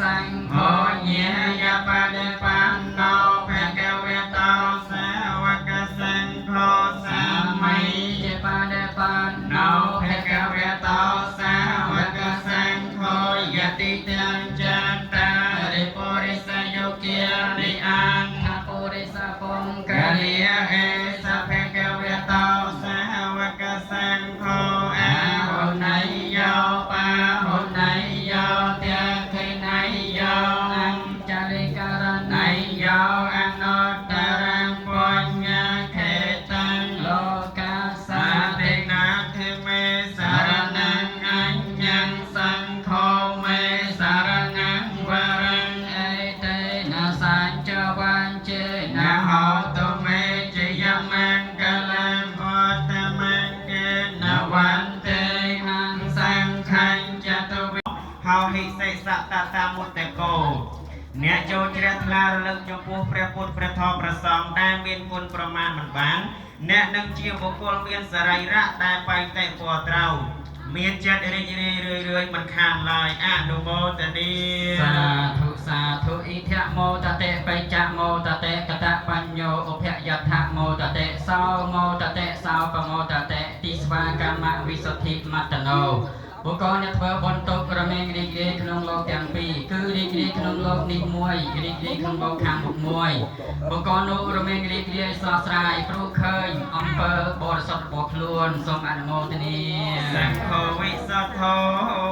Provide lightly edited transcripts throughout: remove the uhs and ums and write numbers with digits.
សង្ឃោញាយបដិបណ្ណោភគវតោសាវកសង្ឃោសា មីជាបដិបណ្ណោភគវតោសាវកសង្ឃោយតិតាំចន្តារិពុរិសយុគានិអន្ថពុរិសពង្ករិយអេសភគវតោ សាវកសង្ឃោអា ហុណៃយោបាហុណៃយោទខិណៃយោអញ្ចលិករណៃយោអនុត្តរំបញ្ញខេតੰលោកា សា សា តិ តិ ណាធិមេសារណងអញ្ញងសង្ឃោមេសារណងវរង អេតេណាសញ្ចវញ្ចេ ន ណា ហោតុមេជយមង្គលំអតមង្គេនវន្តិ ហង្ សង្ឃញ្ចតុវិហោហិសិសតតាមុតកោអ្នកចូលជ្រះថ្លារលឹកចំពោះព្រះពុទ្ធព្រះធម៌ព្រះសង្ឃដែលមានគុណប្រមាណមិនបាន អ្នកនឹងជាបុគ្គលមានសរីរៈដែលបែងតែពណ៌ត្រូវមានចិត្តរីករាយរឿយរឿយមិនខានឡើយអនុមោទនា សាធុសាធុអ៊ីធមោតតិបិចមោតតិកតបញ្ញោឧភយដ្ឋមោតតិសោមោតតិសោបមោតតិទីស្វាកម្មវិសុទ្ធិមត្តនោបុគ្គលអ្នកធ្វើបុណ្យទុករមែងរីករាយក្នុងលោកទាំងពីរគឺរីករាយក្នុងលោកនេះមួយរីករាយក្នុងលោកខាងមុខមួយបុគ្គលនោះរមែងរីករាយស្រស់ស្រាយព្រោះឃើញអំពើបរិសុទ្ធរបស់ខ្លួនសូមអនុមោទនា សង្ឃវិសុទ្ធោ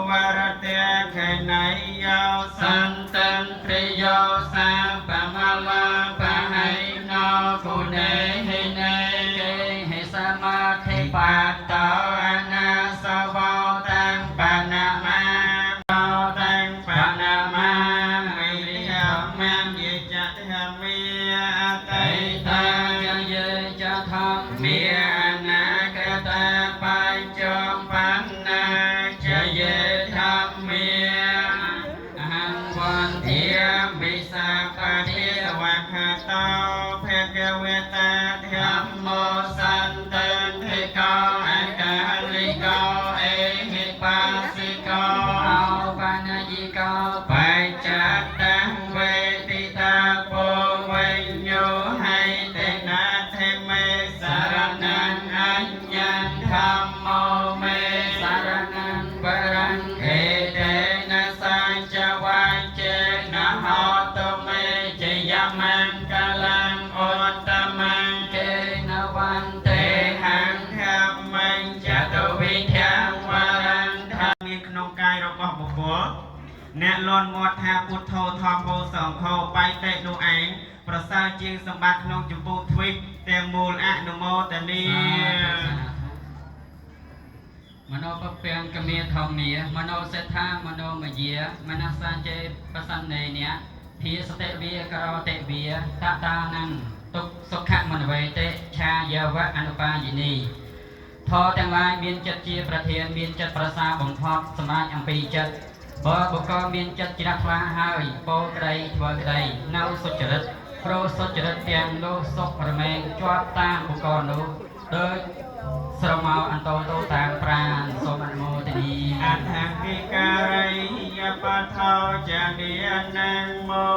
វរតេខេណៃយោសន្តិន្ទ្រិយោសាបមលាបហៃណោគុណេហិនេ គេហេសមាធិ បាតោអនាសវោតាំងបាណាមាតោតាំងបាណាមាមិរិយមញ្ញចធម្មាអ តេ តី តា តា យេចធម្ មេ មា អនាគតាបញ្ចមបណ្ណាចយេធម្មា អហង្វន្ ធា ធា មិសាបតិសវខតោភគវតាធម្មោសន្តន្តិកោអកាលិកោអេហិបាសិកោ អោបានយិកោ បញ្ចតាំវេទិតាពោវិញ្ញោហៃតេណាធិមេសារណងអញ្ញធម្មោមេ សារណងវរੰ អេតេនសញ្ចវាញ្ចេនហោតុមេជយមង្គលੰឧត្តមង្គ គេនវន្ ទេ ទេ ហង្ធម្មញ្ចតុវិធវរੰធមានក្នុងកាយរបស់បុគ្គលអ្នកលន់មាត់ថាពុទ្ធោធម្មោសង្ឃោបៃតេនោះឯងប្រសើរជាងសម្បត្តិក្នុងចម្ពោះទ្វីបទាំងមូលអនុមោទនា មโนពពាំងកមេធម្មាមโนសេដ្ឋាមโนមយាមនសាចេបសន្នេនៈភាសតិវាករោតិវាតតានੰទុក្ខសុខមនវេតិឆាយវៈអនុបាយនីធរទាំងឡាយមានចិត្តជាប្រធានមានចិត្តប្រសើរបំផុតសម្រាប់អំពីចិត្តបើបុគ្គលមានចិត្តជ្រះថ្លាហើយពោលក្តីធ្វើក្តីនៅសុចរិតព្រោះសុចរិតទាំងនោះសុខរមែងជាប់តាមបុគ្គលនោះដូចស្រមោលអន្តោតោតាមប្រាណសូមអនុមោទនា អដ្ឋង្គិការិយបថោចនិយនំមោ